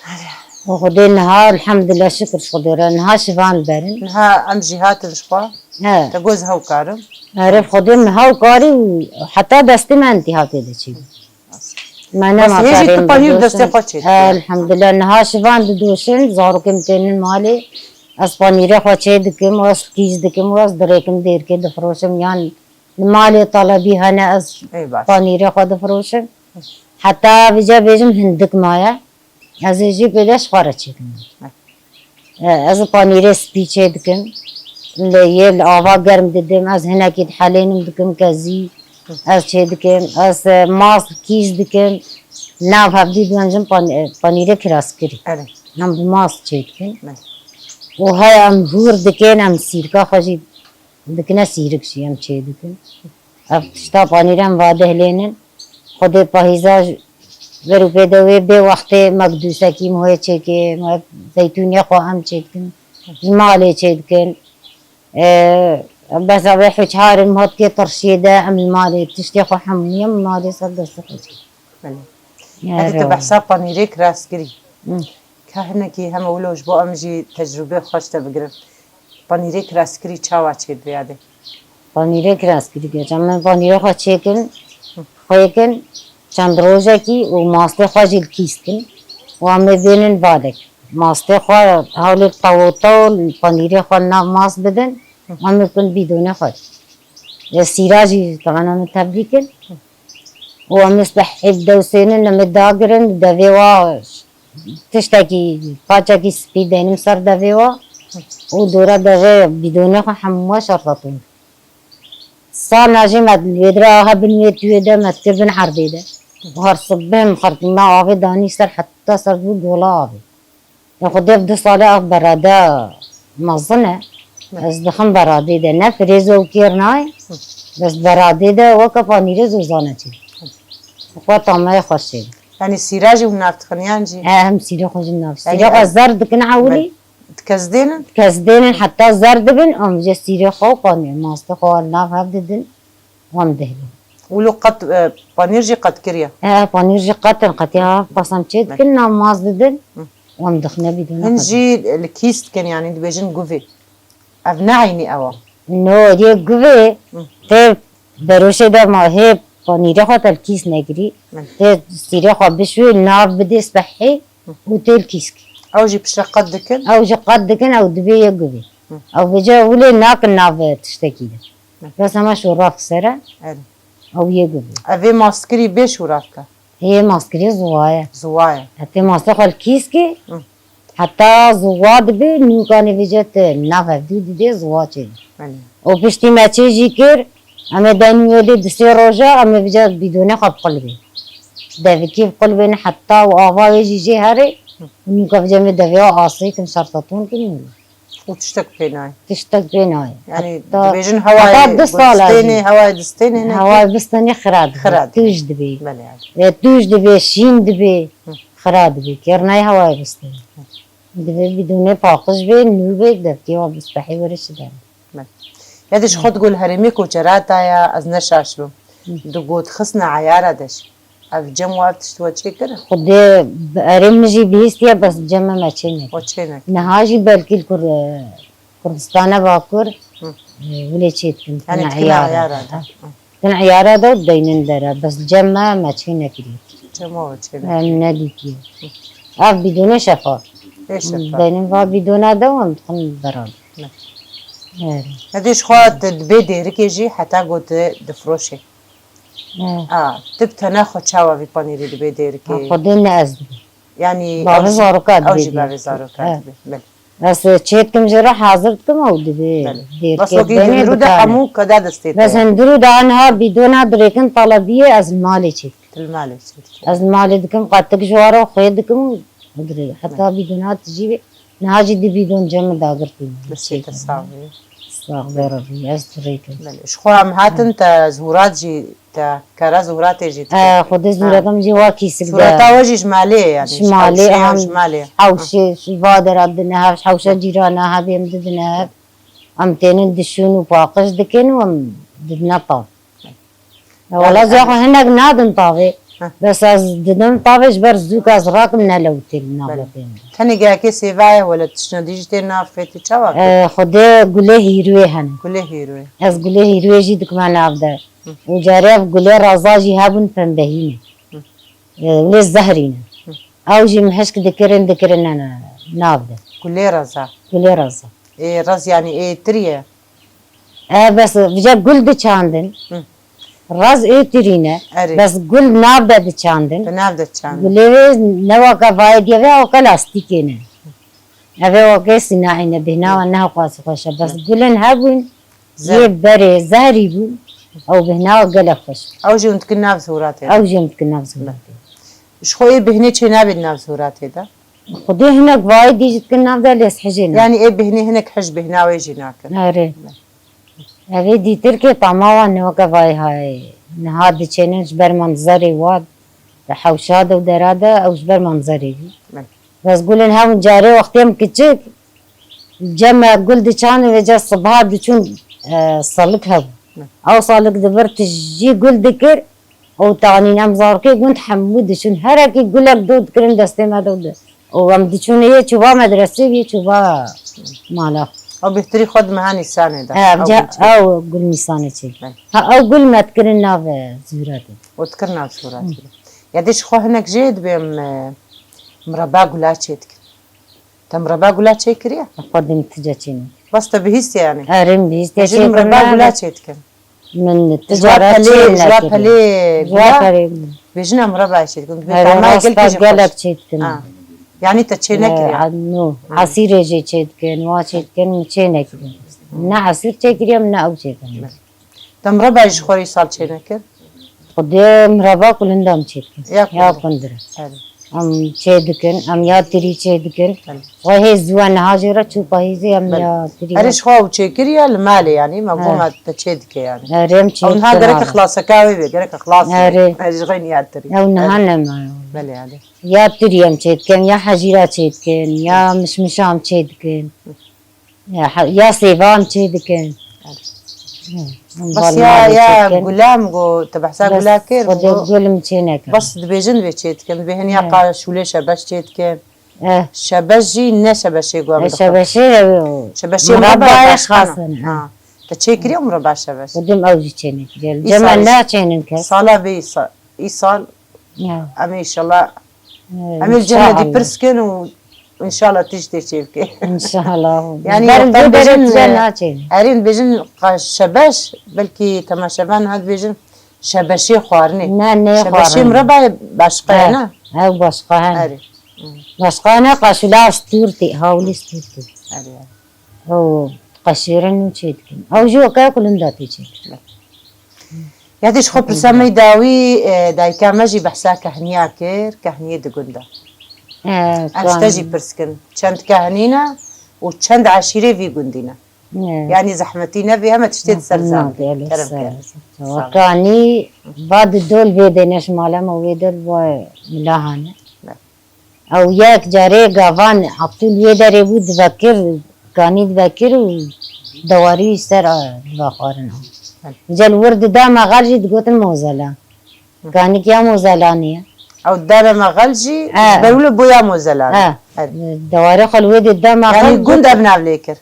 Û Xwedê niha, elhamdulillah, şikir ji Xwedê re. Niha şivan berin. Niha em jî hatin ji xwe. He. Te got ez hewkar im. Erê, Xwedê min hewkarî û heta destê me entîha tê de çî. Me nema karê min panîr destê xwe çêdikiye. Elhamdulillah, niha şivan didoşin, zarokê min tênin malê. Ez panîrê xwe çê dikim, ez kîj dikim, ez dirêkim dêrkê difiroşim, yan li malê telebî hene, ez panîrê xwe difiroşim. Heta vêca bêjim hindik maye. Ez ê jî pê de ji xwe re çêkim. E, ez ê panîrê spî çê dikim. Li yê li ava germ didim. Ez hinekî dihelênim dikim kezî. Ez çê dikim. Ez, e, mas kîj dikim. Nav hevdî diwanjim pan-, e, panîrê kiraskirî. Erê. Em bi mas çê dikin. Erê. Û heye em hûr dikin, em sîrka xwe jî dikine sîrik jî em çê dikin. Ev tişta panîre em va dihelênin. Xwedê pahîza ji vir û pê de wê bê wextê me dûsekî, me wê çêkê, me zeytûnê xwe em çêkin. Ji malê çêdikin. E, bes avê hûçar in, hot tê tirşiyê de, em li malê tiştê xwe hemû em li malê ser destê xwe çêdikin. Belê. Ero. Heke tu behsa panîrê kiras kirî. Hı. Ka hinekî heme wilo ji bo em jî tecrûbê xwe ji te bigirin. Panîrê kiraskirî çawa çêdibe yadê? Panîrê kiraskirî, geçen me panîrê xwe çêkin, xwêkin, çend rojekî û mastê xwe jî li kîs kin û em ê bênin vadek. Mastê xwe hewlêk tewota û panîrê xwe nav mast bidin, em ê kin bîdonê xwe. Ê sîra jî, teqena min tevlî kin. Û em ê spehê bidewsênin, em ê dagirin, devê wa tiştekî, paçekî spî deynim ser devê wa û dora devê bîdonê xwe hemû we şertetûn. Sal najê me wê dira hebin wê tuyê de me dikir bin erdê de. Û her sibeh em xertîna avê danî ser heta ser bû gola avê. Ya Xwedê ev du sale ev berade mezin e. Ne. Ez dixim beradê de. Ne firêzo û kêr nayê. Hı. Bes beradê de weke panîrê zozane çê. Xwe tameyê xweş çê. Yanî sîra jî hûn nav dixin yan jî? He, hem sîrê xwe jî nav. Yanî Sîrê xwe em zer dikin ewilî. Dikezdênin? Dikezdênin heta zer dibin, em jê sîrê xwe û panîrê. Mastê xwe nav hev didin. Wan dihî. Wilo qet, e, panîr jî qet kiriye? E, panîr jî qet in, qetî ha pasam çê dikin, nav mast didin. Hı. Wan dixine bîdona Hin qet. Jî li kîs dikin, yanî dibêjin guvê. Ev ne eynî ew e. No, yê guvê, Hı. tê beroşê de ma hê panîrê xwe te li kîs nekirî. Hı. Tê sîrê xwe bişwê, nav bidê spehê Hı. û tê li kîs kir. Ew jî piştre qet dikin? Ew jî qet dikin, ew dibê yê guvê. Hı. Ew vêce wilo nakin nav tiştekî de. Hı. Bes hema şûraf sere. Erê. Ew yê guvê. Ev ê mastkirî bê şûraf ke? Hê mastkirî ziwa ye. Ziwa ye. Hetê mastê xwe li kîs kê. Hı. Heta ziwa dibe, nûkanê vêce te nav hevdû didê ziwa çê. Belê. Û piştî me çê jî kir, em ê denû wê lê du sê roja, em ê vêce bîdonê xwe biqulibê. Devikî biqulibêne heta û ava wê jî jê herê. Hı. Nûka vêce em ê devê asê kin, şertetûn kin. Û tiştek pê nayê. Tiştek pê nayê. Yanî Heta, dibêjin heta hewayê du sala gulistênê, jî. Hewayê gulistênê ne Hewayê gulistênê xira dibe, Xira dibe. Tûj dibe. Belê, yanî. E, tûj dibe, şîn dibe, Hı. xira dibe. Kêr nayê hewayê gulistênê. Hı. Dibe bîdonê paqij be, nû be, devkê wa bi spehê were şidere. Belê. Ya de ji xwe digol herêmê koçera daye, ez ne şaş bim. Hı. Digot xistne eyara de jî. Ev cem û ev tişt we çêkirin? Xwedê bi erê min jî bihîstiye, bes cem me çê nekir. We çê nekir. Niha jî belkî li Kur-, Kurdistana Bakur, Hı. e, wile çê dikin, Yanî tina dikin eyara eyara de. Ha. Hı. Dikin eyara de û deynin dere, bes cem me me çê nekiriye. Cem we çê nekir. Em nedîtiye. Hı. Ev bîdone şefaf. Ê şefaf. Deynin va bîdona de û em dixin beran. Ne. Evet. Nedî ji xwe tu dibê dêrikê jî heta got tu difroşê. He. A, tu bi tene xwe çawa vî panîrê dibê dêrikê? Ha, Xwedê ne ez dibê. Yanî Bavê ew jî, zaroka ew dibê jî bavê dêrikê. Zaroka He. dibê. Belê. Ez çê dikim jê re hazir dikim ew dibê Belê. dêrikê Bes wekî bênê hundirû de dikare. Hemû keda destê te Bes ye. Hundirû de niha bîdona dirêkin talebiyê ez li malê çê dikim. Tu li malê çê dikî. Ez li malê dikim, qetik ji wara xwê dikim û dirê. Heta Belê. bîdona tijî bê. Niha jî du bîdon cem min dagirtî. Destê te sax bê. Sax be Rebî, ez tu rê kim. Belê. Ji xwe em hatin te zûrat jî, te kara zûratê jî dike. E, Xwedê Ha. zûrata min jî wa kîsik de. Zûrata we jî ji malê ye, yanî Ji ji malê hewşê ya em ji malê ye. Ha. hewşê, ji va dera didine hev, ji hewşa cîrana hev êm didine hev. Em tênin dişûn û paqij dikin û em didine tav. Ya Belê, wala ziya xwe evet. hinek nadin tavê. Heh. Bes ez didim tavê ji ber zûk ez rakim nelewitê li nav Belê. lepê min. Tenê gehekê sêva ye, wele tiştna dî jî tê nav xêtî çawa kir? E, Xwedê gulê hîrûyê hene. Gulê hîrûyê. Ez gulê hîrûyê jî dikime nav de. Hı. Û carê ev gulê raza jî hebûn pembehî ne. Hı. E, wê zehrî ne. Hı. Ew jî mihişk dikirin, dikirin ne, ne, nav de. Gulê raza. Gulê raza. Ê, raz yanî ê tirî ye? E, bes vêca gul diçandin. Hı. Raz ê tirî ne. Erê. Bes gul nav de diçandin. Di nav de diçandin. Gulê wê ne weke vayê diye ve, weke lastîkê ne. Ev ê weke sînaî ne, bêhna wan ne hewqas xweş e. Bes Hı. gulên hebûn, Zer. yê berê zehrî bûn. Ew bêhna gelek xweş. Ew jî hûn dikin nav zûratê. Ew jî hûn dikin nav zûratê. Ji xwe ê bêhnê çê nabê di nav zûratê de? Xwedê hinek vayê dî jî dikin nav de lê ez hijê nakim. Yanî ê bêhnê hinek hij bêhna wê jî nakin. Erê. Belê. Ev ê dîtirkê tama wan ne weke vayê hayê. Niha diçênin ji ber manzerê wan. Di hewşa de û dera de ew ji ber manzerê bî. Belê. Bes gulên hewin carê wextê em kiçik, Cem e gul diçanê ve ca sibaha diçûn, e, salik hebû. Hı. Ew salik di vir tijî gul dikir û tanîn em zarokê gund hemû diçûn. Herekî gulek do dikirin destê me de û di-, û em diçûn yê çûba medresê yê çûba mala. Ew bêhtirî xwe di meha Nîsanê de. He, em Ew ca, gul çê. Ew gul Nîsanê çê. Belê. Ha, ew gul me dikirin nav, e, zûratê. Û dikir nav zûratê. Hı. Ya dê ji xwe hinek jê dibêm, e, mireba gula çê dikin. Te mireba gula çê kiriye? Xwedî min ti ca çê nekir. Bas te bihîstiye yani? Erê, min bihîstiye. Jin çê mireba kiriye gula çê dikin. Min ti cara çê nekir. Ji wa pelê, ji wa pelê gula. Ji wa pelê gula. Bêjin em mireba çê dikin. Erê, rasta gelek çê dikin. Ha. Yani te çê nekiriye? E, no. Hı. Esîrê jê çê dikin, wa çê dikin, min çê nekiriye. Ne esîr çê kiriye, ne ew çê dikin. Te mireba ji xwe îsal çê nekir? Xwedê mireba kulinda em çê dikin. Ya Ya kundire. Kundire. Erê. Em çê dikin, em ya tirî çê dikin. Belê. Xwe hê zû e niha jê re çû pahîzê em Belê. Ya tirî Erê ya. Ji xwe ew çêkiriye li malê yani, me Erê. Goma te çê dike yani. Erê em çê Ew niha dikin gerek abi. Ixlaseka wê be, gerek ixlas be. Erê. Erê ji xwe niya tirî. Ew niha Erê. Nema. Belê yani. Ya tirî em çê dikin, ya hecîra çê dikin, ya mişmişa em çê dikin. Ya, he, ya sêva em çê dikin. Hı, em Bas bal ya, malê ya çê dikin. Gula min got, te behsa Bas gula kir, Xwedê got, gul em çê nekin. Bas dibêjin vê çê dikin, dibê hin ya He. Qa şûlê şebeş çê dikin. Eh. Şebeş jî ne şebeşê got em E, dixwin. Şebeşê, e, Şebeşê mireba mireba ye başka xas ne. Ne. Ha. Te çê kiriye mireba şebeş? Xwedê em ew jî çê nekiriye. Îsal Cema îş-, ne çê nekin. Sala vê îsa-, îsal Ya. Em ê înşallah, Ya, em ê li cem nedî înşallah. Pirs kin û înşallah tiştê çê bike. Înşallah. Yani Ber wexta vê dibêjin, berê tije e, naçêne. Erê dibêjin qa şebeş, belkî temaşevan niha dibêjin şebeşê xwarinê. Ne, ne Şebeşê xwarin. Mireba başqa ye, Ha, ne? Ew başqa he. Erê. Başqa ne, qaşula stûr tê, hawlî stûr tê. Erê, erê. Ew qaşêrin û çê dikin. Ew jî weke kulinda tê çê dikin. Ya dê ji xwe pirsa me dawî, e, dayika me jî behsa kehniya kir, kehniyê di gund de. E, Em ji te kan- jî pirs kin. Çend kehnî ne û çend eşîrê vî gundî ne? Ne. Yanî zehmetî ne vê heme tiştê di ser zan Nabe, bê. Kerem ser. Kerem. Sağ ol. Kanî va di dol vê dêne ji mala me wê dol va milahane. Ne. Ew yek carê gavan Abdul wê derê bû, divekir, kanî divekir û dewarî ser, a, divaxwarin. Hı. Cel wir dida me xal jî digotin mozela. Hı. Kanik ya mozelanê ye. Ew dere me xal jî He. Ji ber wilo bû ya mozelanê. He. He. Dewarê xwe li wê dida me Yanî xal gund ev nav lê kir.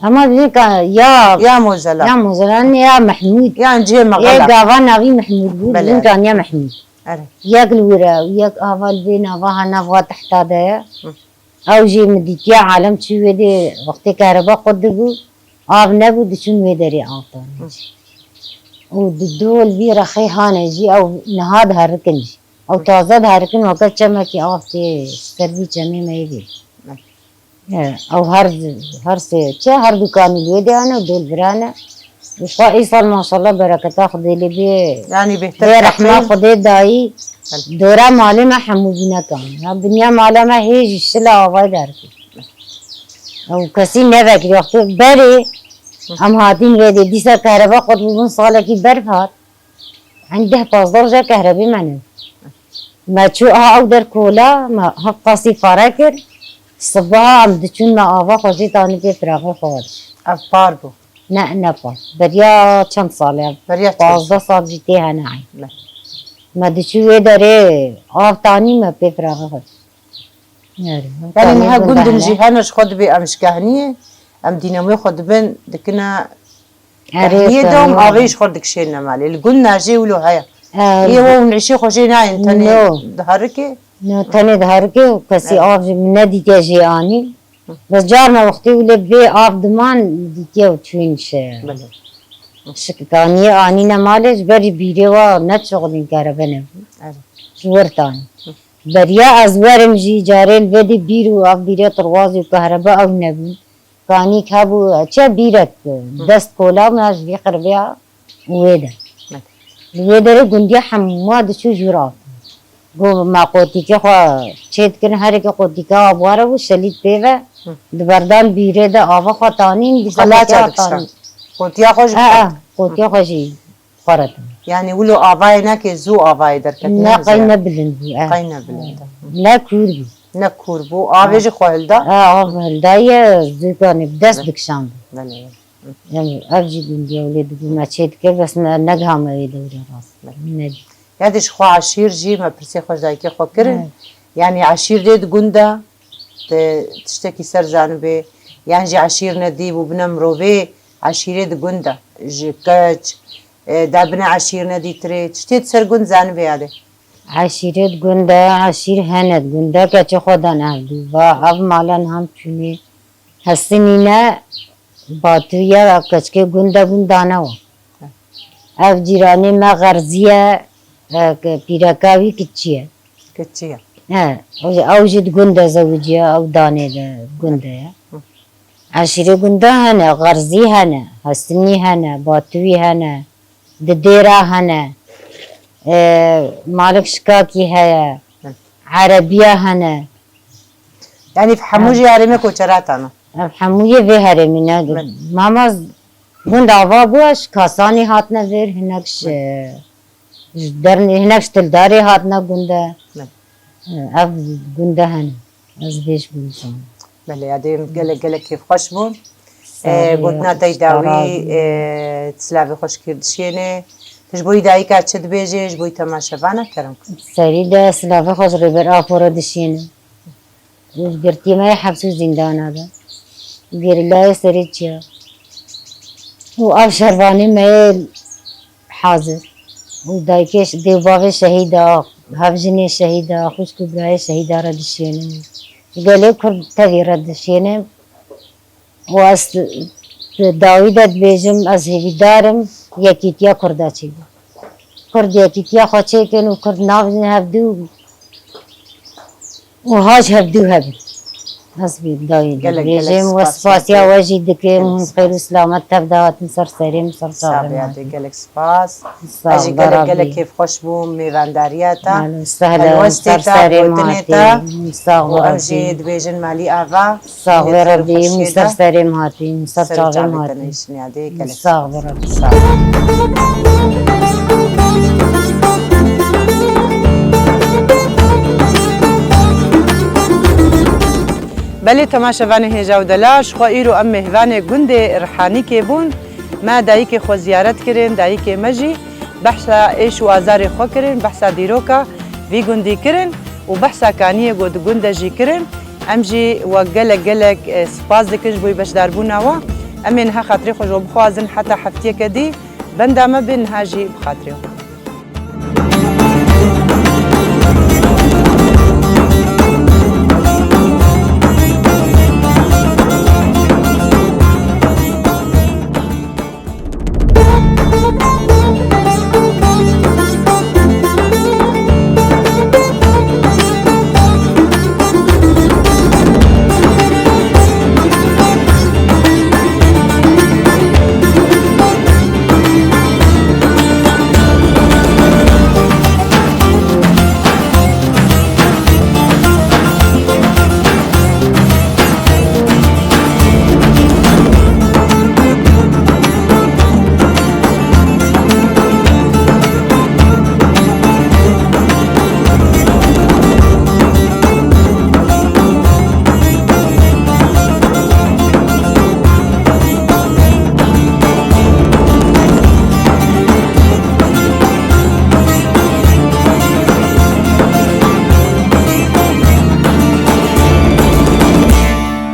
Ama dibê ka ya Ya mozelan. Ya mozelan ya Mehmûd. Yan cihê me Yê xela. Gava navî Mehmûd bû, Belê. Dibin kaniya Mehmûd. Erê. Yek li wir e, yek ava li vê nava ha nav wa tehta de ye. Hı. Ew jî min dîtiye alem çi wê dê wextê kereba qut dibû, av nebû, diçûn wê derê av danê. Hı. Û di dol vî rexê hane jî ew niha diherikin jî. Ew Hı. Taze diherikin weke çemekî av tê ser vî çemê me yê vê. Hı. He, ew her, her sê, çi her du kanî li wê de hene û dol vira ne. Û xwe îsal maşallah bereketa Xwedê lê bê. Yanî bêhtir Lê rehma teqîn. Xwedê dayî Belê. Dora malê me hemû bîne kanî. Ha, dinya mala me hê jî şila avayî derkê. Ew kesî nevekirî. Wextê berê Hı. Em hatîn vê dê. Dîsa kereba qut bûbûn salekî berf hat. Hen deh pazdeh roja kehrebê me ne. Me çû aha ew der kola, me heft qasî fare kir. Sibaha em diçûn me ava xwe jê tanî pê firaxê xwe hat. Ev par bû. Ne, ne par. Beriya çend sal e? Beriya çend sal? Pazdeh sal jî tê hene. Me. Me diçû wê derê av tanî me pê firaxê xwe. Erê, Yanî niha gundin jî hene ji xwe dibê em ji kehniyê, em dînemê xwe dibin, dikine Erê, kehniyê de em avê ji xwe dikişêne malê. Li gund najê wilo heye. Erê. Yê we û nişê xwe jê nayên tenê No. Diherike. No, tenê diherike û kesî Erê. Av ji min nedîtiye jê anî. Hı. Bes carna wextê wile bê av diman dîtiye û çûyîn şe. Belê. Şik kaniyê anîne malê ji berî bîrê wa ne çoxdîn kerebe nebû. Erê. Ji wir tanî. Hı. Beriya ez werim jî carê li vê dê bîr û ev bîrê tirbaz û kahreba ew nebûn. Kanîk hebû, çi bîrek, Hı. Dest kola me ji vî qirbiya û wê de. Hı. Li wê derê gundiya hemûa diçû jûr av. Got, me qotîkê xwe çê dikirin, herêke qotîka av were bû, şelît pê ve, Hı. Di berdan bîrê de ava xwe tanîn, dîsa Qelaça qotîya dikişan. Tanîn. Qotiya xwe jî He, he, qot. Qotiya xwe jî. Xwe re tune. Yanî wilo avayê neke zû avayê derketine Ne, qey ne bilind bû, eh. Qey ne bilind e. Ne kûr bû. Ne kûr bû. Avê jî xwe hilda. Ha, av hildaye, zûkanê bi dest dikişandin. Belê, belê. Hı. Yani ev jî gundî ewlê dibû me çê dikir, bes ne, negihame wê dewrê rast. Belê. Ne. Ya dî ji xwe eşîr jî me pirsê xwe ji dayikê xwe kirin. Evet. Yani eşîr dê di gund de, te tiştekî ser zanibê, yan jî eşîr nedî bû bine mirovê, eşîrê di gund de. Ji keç, e, da bine eşîr nedî tirê. Tiştê di ser gund zanibê ya dê. Eşîrê di gund de, eşîr hene di gund de, keçê xwe dan ev dû. Va ev mala niha çûnê. Hestinî ne, batû ya keçikê gund de bûn dane wan. Ev cîranê me Xerzî ye, e, ke pîreka wî kiçî ye. Kiçî ye. He, ew jî, ew jî di gund de zewiciya, ew danê de gund de ye. Hı. Eşîrê gund de hene, Xerzî hene, Hestinî hene, Batûî hene, Didêra hene, e, Malik Şikakî heye, Hı. Erebiya hene. Yani hemû jî herêmê Koçeratan e? Ev hemû yê vê herêmî ne. Min. Mama z-, gund ava bû, ji Kasanî hatine vêr, hinek ji, ji dernê, hinek ji Tildarê hatine gund de. Min. Ev gund de hene. Ez vê ji bo zanim. Belê, ya dê gelek, gelek kêfxweş bûn. Sağ ol, Gotina te yê dawî, e, silavê xweş kir dişêne. Tu ji bo yî dayika çi dibêjê, ji bo yî temaşevana kerem kir. Serî de silavê xwe ji Rêber Apo re dişêne. Û girtiyê me yê heps û zîndana de. Gerîlayê serê çiya. Û ev şervanê me yê hazir. Û dayikê ş-, dê û bavê şehîda, hevjinê şehîda, xwişk û birayê şehîda re dişênim. Gelê Kurd tevî re dişênim. Û ez di dawî de dibêjim, ez hêvîdar im yekîtiya Kurda çêbe. Kurd yekîtiya xwe çêkin û Kurd nabijin hevdû. Û haj hevdû hebin. Ez vî dayî Gelek, gelek dibêjim we spas spasiya Yadê. We jî dikim. Gelek hûn xêr û spas. Silamet tev de hatin ser serê min, ser çavê min hatin. Gelek spas. Sağ ol, Ez jî gelek, Rabbi. Gelek kêfxweş bûm mêvendariya te. Ehlen sehlen, Helwestê ser te, serê min gotinê hatî. Te. Sağ ol, Û ew jî Rabbi. Dibêjin malî ava. Sağ ol, Rabbi. Hûn ser serê min hatî, hûn ser çavê min hatî. Sağ ol, Rabbi. Sağ ol. Belê temaşevanê hêja û delal, ji xwe îro em mêhvanê gundê Rihanîkê bûn. Me dayikê xwe ziyaret kirin, dayikê me jî behsa êş û azarê xwe kirin, behsa dîroka vî gundî kirin û behsa kaniyê ku di gund de jî kirin. Em jî we gelek gelek, e, spas dikin ji bo beşdarbûna we. Em ê niha xatirê xwe ji we bixwazin heta heftiyeke dî. Benda me bin, niha jî bi xatirê xwe.